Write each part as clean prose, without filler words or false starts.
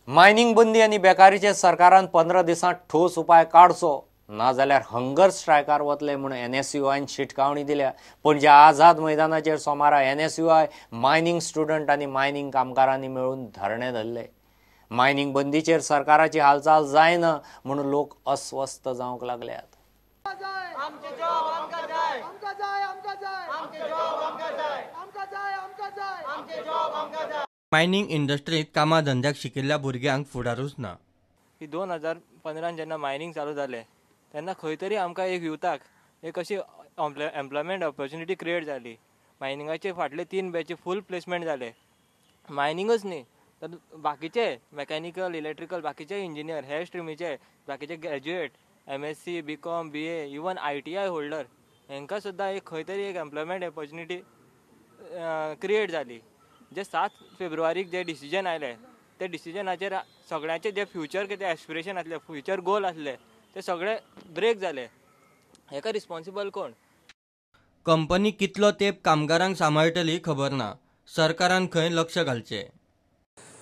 Mining बंदी आनी बेकारीचेर सरकारान 15 दिसांत ठोस उपाय काडचो, नाजाल्यार हंगर स्ट्रायकार वतले म्हूण एनएसयूआयन शिटकावणी दिल्या. पणजे आझाद मैदानाचेर सोमारा एनएसयूआय मायनिंग स्टुडंट आनी मायनिंग कामगारांनी मेळून धरणे धरले. मायनिंग बंदीचेर सरकाराची हालचाल जायना म्हूण लोक अस्वस्थ जावंक लागल्यात. मायनिंग इंडस्ट्रीत कामा धंद्याक शिकिल्ल्या भुरग्यांक फुडारूच ना. ही 2015 जेन्ना मायनिंग चालू जालें तेन्ना खंय तरी आमकां एक युथाक एक अशी एम्प्लॉयमेंट ऑपॉर्च्युनिटी क्रिएट जाली. मायनिंगाचे फाटले 3 बॅची फूल प्लेसमेंट जाले. मायनिंगूच न्ही तर बाकीचे मॅकॅनिकल, इलेक्ट्रिकल, बाकीचे इंजिनियर हे स्ट्रिमीचे बाकीचे graduate, MSc, BCom, BA, even ITI holder हेंकां सुद्दां एक खंय तरी एक एम्प्लॉयमेंट ऑपॉर्च्युनिटी क्रिएट जाली. जे 7 फेब्रुवारीक जे डिसिजन आयले ते डिसिजनाचेर सगळ्यांचे जे फ्युचर कितें एस्पिरेशन आसले, फ्युचर गोल आसले ते सगळे ब्रेक जाले. हेका रिस्पॉन्सिबल कोण? कंपनी कितलो तेंप कामगारांक सांबाळटली खबर ना. सरकारान खंय लक्ष घालचें.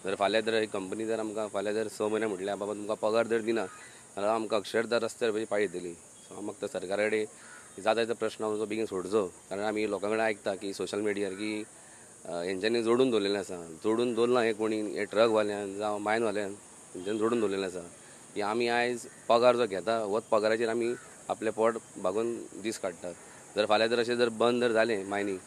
जर फाल्यां जर ही कंपनी जर आमकां फाल्यां जर 6 म्हयने म्हटल्यार बाबा तुमकां पगार जर दिना जाल्यार आमकां अक्षरदा रस्त्यार पाळी येतली. सो आमकां सरकारा कडेन जाता तो प्रश्न आमचो बेगीन सोडचो, कारण आमी लोकां कडेन आयकता की सोशल मिडियार की हेंच्यांनी जोडून दवरलेलें आसा, जोडून दवरलां हें कोणी हे ट्रकवाल्यान जावं मायनवाल्यान हेंच्यांनी जोडून दवरलेलें आसा की आमी आयज पगार जो घेता होच पगाराचेर आमी आपलें पोट भागोवन दीस काडटात. जर फाल्यां जर अशें जर बंद जर जालें मायनींग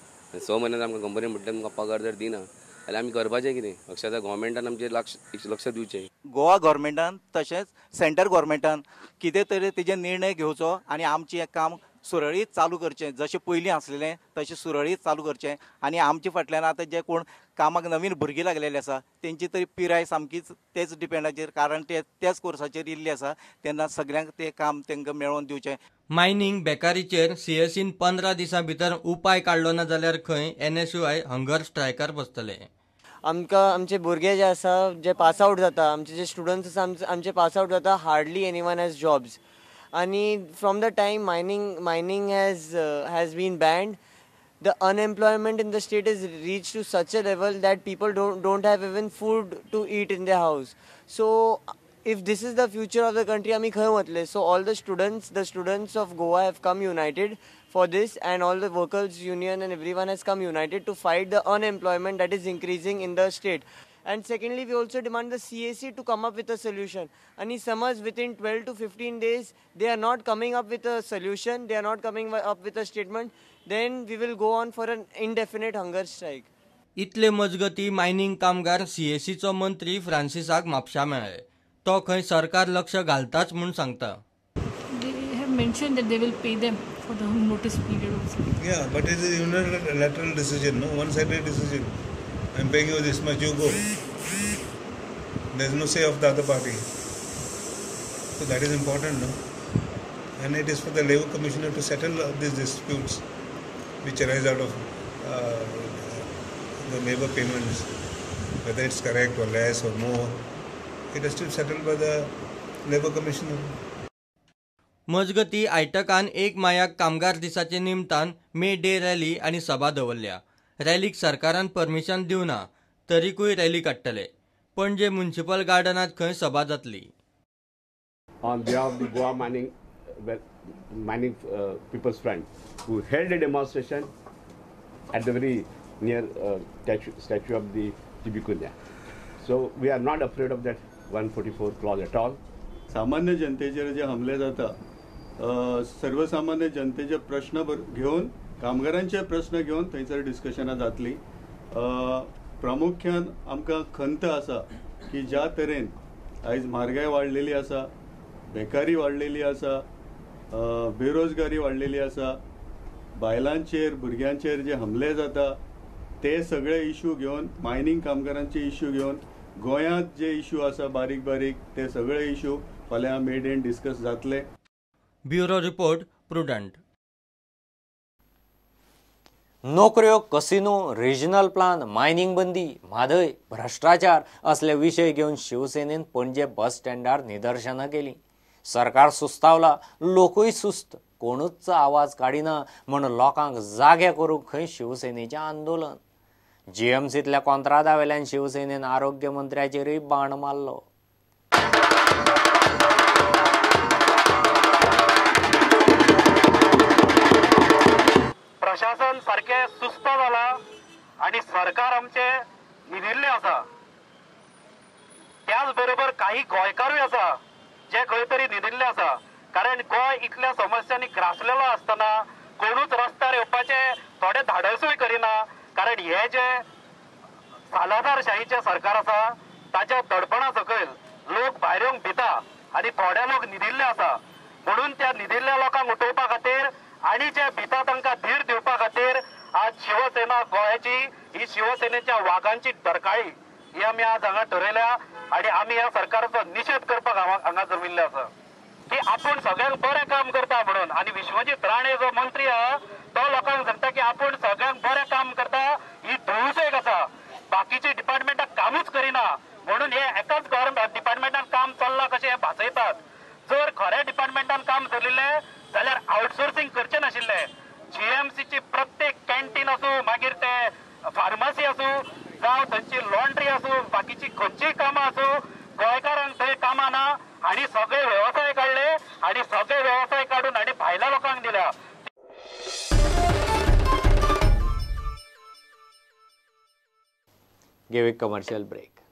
6 म्हयन्यान आमकां कंपनी म्हटल्यार तुमकां पगार जर दिना जाल्यार आमी करपाचें कितें? अक्षरशा गव्हर्मेंटान आमचेर लक्ष दिवचें. गोवा गव्हर्मेंटान तशेंच सेंट्रल गव्हर्मेंटान कितें तरी तेजेर निर्णय घेवचो आनी आमचें काम सुरळीत चालू करचें, जशें पयलीं आसलेलें तशें सुरळीत चालू करचें. आनी आमचे फाटल्यान आतां जे कोण कामाक नवीन भुरगीं लागलेले आसा तेंची तरी पिराय सामकीच तेच डिपेंडाचेर, कारण ते त्याच कोर्साचेर इल्ली आसा, तेन्ना सगळ्यांक तें काम तांकां मेळोवन दिवचें. मायनिंग बेकारीचेर सीएसीन 15 दिसां भितर उपाय काडलो ना जाल्यार खंय एनएसयूआय हंगर स्ट्रायकार बसतले. आमकां आमचे भुरगे जे आसा जे पास आवट जाता, आमचे जे स्टुडंट्स आसा आमचे पास आवट जाता, हार्डली एनीवन हॅज जॉब्स. आणि from the time mining has been banned, the unemployment in the state is reach to such a level that people don't have even food to eat in the house. So if this is the future of the country, आमी खंय वतले? So all the students of Goa have come united for this, and all the workers union and everyone has come united to fight the unemployment that is increasing in the state. And secondly, we also demand the CAC to come up with a solution. And समज within 12 to 15 days they are not coming up with a solution, they are not coming up with a statement, then we will go on for an indefinite hunger strike. इतले मजगती mining कामगार सीएसीचो मंत्री फ्रांसिसाक म्हापशा मेळ्ळे. तो खंय सरकार लक्ष घालताच म्हूण सांगता. They have mentioned that they will pay them for the notice period also. Yeah, but it is a unilateral decision, no one-sided decision. I'm paying you this much, you go. There is no say of the other party. So that is important, no? And it is for the Labour Commissioner to settle these disputes which arise out of the labour payments, whether it's correct or less or more. It is still settled by the Labour Commissioner. मजगती आयटकान 1 मायाक कामगार दिसाचे निमतान मे day rally आनी सभा दवरल्या. रॅलीक सरकारान permission दिवना तरीकूय रॅली काडटले. पणजे म्युनिसिपल गार्डनात खंय सभा जातली. On behalf of the Goa mining People's Front, who held a demonstration at the very near statue of the T.B. Cunha. So we are not afraid of that 144 clause at all. सामान्य जनतेचेर जे हमले जाता, सर्वसामान्य जनतेचे प्रश्न घेवन, कामगारांचे प्रश्न घेवन थंयसर डिस्कशनां जातली. प्रामुख्यान आमकां खंत आसा की ज्या तरेन आयज म्हारगाय वाडलेली आसा, बेकारी वाडलेली आसा, बेरोजगारी वाडलेली आसा, बायलांचेर भुरग्यांचेर जे हमले जाता ते सगळे इशू घेवन, मायनिंग कामगारांचे इशू घेवन, गोंयांत जे इशू आसा बारीक बारीक ते सगळे इशू फाल्यां मे डेन डिस्कस जातले. Bureau report, Prudent. नोकऱ्यो, कसिनो, रिजनल प्लान, मायनिंग बंदी, म्हादय, भ्रश्टाचार असले विशय घेवन शिवसेनेन पणजे बस स्टँडार निदर्शनां केलीं. सरकार सुस्तावला, लोकूय सुस्त, कोणूच आवाज काडिना म्हूण लोकांक जागे करूंक खंय शिवसेनेचें आंदोलन. जीएमसींतल्या कॉन्त्रादा वेल्यान शिवसेनेन आरोग्य मंत्र्याचेरूय बाण मारलो. प्रशासन सारकें सुस्त जाला आनी सरकार आमचें न्हिदिल्लें आसा. त्याच बरोबर काही गोंयकारूय आसा जे खंय तरी न्हिदिल्ले आसा, कारण गोंय इतल्या समस्यांनी ग्रासलेलो आसतना कोणूच रस्त्यार येवपाचें थोडे धाडसूय करिना, कारण हे जे सालादारशाहीचें सरकार आसा ताच्या दडपणा सकयल लोक भायर येवंक भिता आनी थोडे लोक न्हिदिल्ले आसा. म्हणून त्या न्हिदिल्ल्या लोकांक उठोवपा खातीर आनी जे भिता तांकां धीर दिवपा खातीर आज शिवसेना गोंयाची ही शिवसेनेच्या वागांची डरकाळी ही आमी आज हांगा ठरयल्या आनी आमी ह्या सरकाराचो निशेध करपाक हांगा जमिल्ले आसा की आपूण सगळ्यांक बरें काम करता म्हणून. आनी विश्वजीत राणे जो मंत्री आहा तो लोकांक सांगता की आपूण सगळ्यांक बरें काम करता, ही धुळूस आसा, बाकीची डिपार्टमेंटां कामूच करिना म्हणून हे एकाच गव्हर्मेंट डिपार्टमेंटान काम चल्लां कशें हें भासयतात. जर खऱ्या डिपार्टमेंटान काम चलिल्लें जाल्यार आउटसोर्सिंग करचें नाशिल्लें. जीएमसीची प्रत्येक कॅन्टीन आसूं, मागीर ते फार्मासी आसूं, जावं थंयची लॉन्ड्री आसूं, बाकीची खंयचीय कामां आसूं, गोंयकारांक थंय कामां ना आनी सगळे वेवसाय काडले आनी सगळे वेवसाय काडून आनी भायल्या लोकांक दिल्या. Give a commercial break.